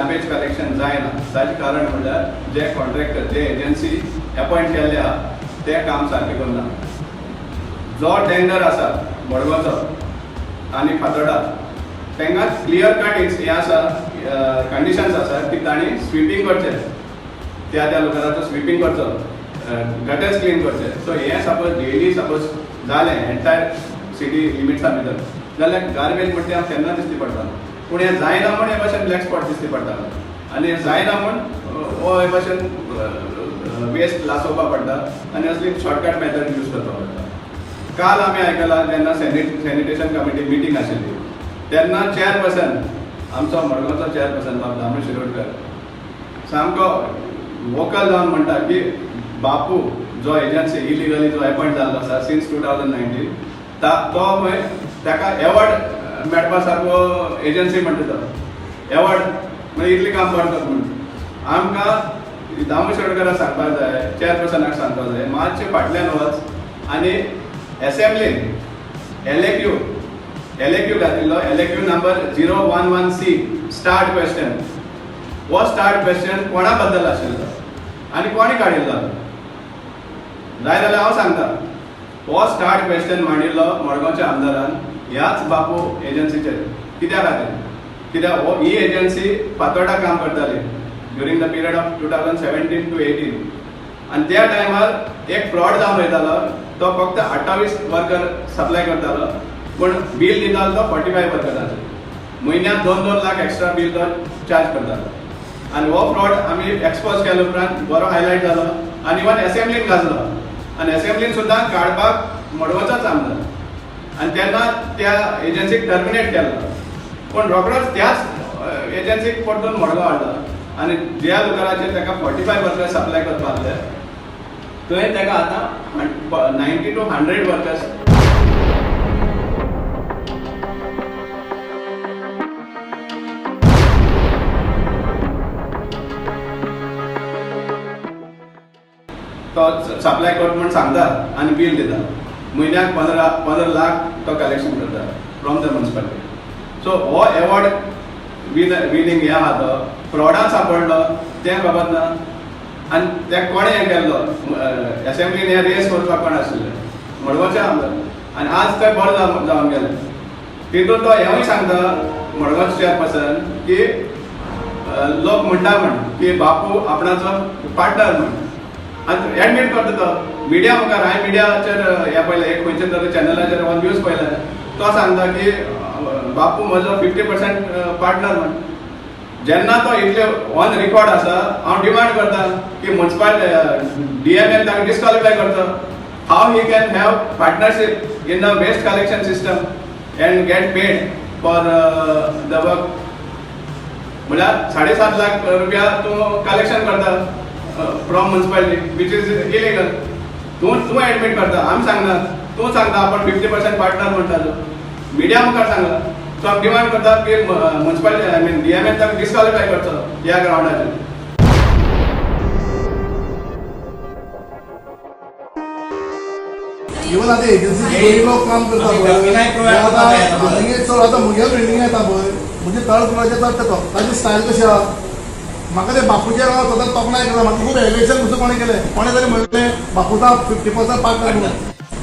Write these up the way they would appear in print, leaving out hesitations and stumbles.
Garbage collection जायना ताचें कारण म्हणल्यार जे कॉन्ट्रॅक्टर, जे एजन्सी एपॉयंट केल्ले आहा ते काम सारकें करना. जो टेंडर आसा मडगांवचो आनी फातोर्डा, तांकां क्लियर कट हें आसा, कंडिशन्स आसा की तांणी स्विपींग करचें, त्या त्या लोकांचो स्विपींग करचो, गटर्स क्लीन करचे. सो हें सपोज डेली सपोज जालें एंटायर सिटी लिमिट्सा भितर जाल्यार गार्बेज म्हणटा ते आमकां केन्ना दिसती पडटा. पूण हें जायना म्हूण हे भाशेन ब्लॅक स्पॉट दिसती पडटा आनी हें जायना म्हूण हो हे भाशेन वेस्ट लासोवपा पडटा आनी असली शॉर्टकट मेथड यूज करपा पडटा. काल आमी आयकलां, जेन्ना सॅनिटेशन कमिटी मिटींग आशिल्ली तेन्ना चेअरपर्सन, आमचो मडगांवचो चेअरपर्सन बाब दामू शिरोडकर सामको वोकल जावन म्हणटा की बापू जो एजन्सी इलिगली जो एपॉयंट जाल्लो आसा सिन्स 2019, तो पळय ताका एवॉर्ड मेळपा सारको एजन्सी म्हणटा तो. एवॉर्ड म्हणजे इतलें काम करतात म्हणून. आमकां दामू शिरोडकराक सांगपाक जाय, चेअरपर्सनाक सांगपाक जाय, मातशें फाटल्यान वच आनी एसेंब्लीन एलएक्यू घातिल्लो, LAQ number 011C starred question. हो स्टार्ड क्वेश्चन कोणा बद्दल आशिल्लो आनी कोणी काडिल्लो? जाय जाल्यार हांव सांगता. हो स्टार्ड क्वेश्चन मांडिल्लो मडगांवच्या आमदारान ह्याच बापू एजन्सीचेर. कित्या खातीर? कित्याक हो ही एजन्सी फातोर्डा काम करताली during the period of 2017 to 18 आनी त्या टायमार एक फ्रॉड जावन वयतालो. तो फक्त 28 वर्कर सप्लाय करतालो पूण बील दितालो तो 45 वर्कराचें. म्हयन्याक 2-2 लाख एक्स्ट्रा बील तो चार्ज करतालो आनी हो फ्रॉड आमी एक्सपोज केल्या उपरांत बरो हायलायट जालो आनी इवन एसेंब्लीन गाजलो आनी एसेंब्लीन सुद्दां काडपाक मडगांवचोच आमदार आनी तेन्ना त्या एजन्सीक टर्मिनेट केल्लो. पूण रोखडोच त्याच एजन्सीक परतून मडगांव हाडलो आनी ज्या लोकांचेर ताका 45 वर्कर्स सप्लाय करपा आसले थंय ताका आतां 90 टू 100 वर्कर्स. तो सप्लाय कर म्हण सांगता आनी बील दिता. म्हयन्याक 15 15 लाख तो कलेक्शन करता फ्रॉम the municipality. सो हो एवॉर्ड विनींग हें आहा, तो फ्रॉडान सापडलो तें खबर ना. आनी ते कोणें हें केल्लो, एसेंब्लीन हें रेस करपाक कोण आशिल्ले? मडगांवचे आमदार. आनी आज ते बरें जावन गेले. तितून तो हेंवूय सांगता मडगांवचे चेअरपर्सन की लोक म्हणटा म्हण की बापू आपणाचो पार्टनर म्हण आनी एडमीट करता तो मिडिया मुखार. हांवें मिडियाचेर हें पळयलें, एक खंयच्या तरी चॅनलाचेर हो न्यूज पळयलें. तो सांगता की बापू म्हजो 50% पार्टनर म्हण. जेन्ना तो इतले ऑन रिकॉर्ड आसा, हांव डिमांड करता की मुन्सिपालिटी डीएमएन ताका डिस्क्वॉलिफाय करचो. How he can have partnership in the waste collection system and get paid for the work? म्हळ्यार 7.5 लाख रुपया तूं कलेक्शन करता from municipality, which is illegal. तूं तूं एडमीट करता, आमी सांगना. तूं सांगता आपण 50% पार्टनर म्हणटा. तूं मिडिया मुखार सांगला. सो आमी डिमांड करता की मुन्सिपालिटी, I mean डीएमएन ताका डिस्क्वॉलिफाय करचो ह्या ग्रावंडाचेर. इवन आतां एजन्सी दोनी लोक काम करता पळय, आतां बिल्डिंगेक चड, आतां म्हगे बिल्डिंग येता पळय, म्हणजे थर्ड फ्लोराचेर चडटा तो, ताजी स्टायल कशी आहा. म्हाका ते बापूचेर हांव सदांच तोखणाय करता. म्हाका खूब एलिगेशन कसो कोणें केलें, कोणें तरी म्हणलें बापूचा 50% पार्टनर म्हणून.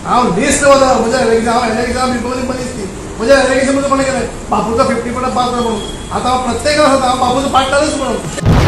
हांव लिस्ट वता म्हज्या एलिगेशन, हांव एलिगेशन बिबोली मनीस ती. म्हज्या एलिगेशन कसो कोणें केलें, बापूचा 50% पार्टनर म्हणून. आतां हांव प्रत्येकाक सांगता, हांव बापूचो पार्टनरच म्हणून.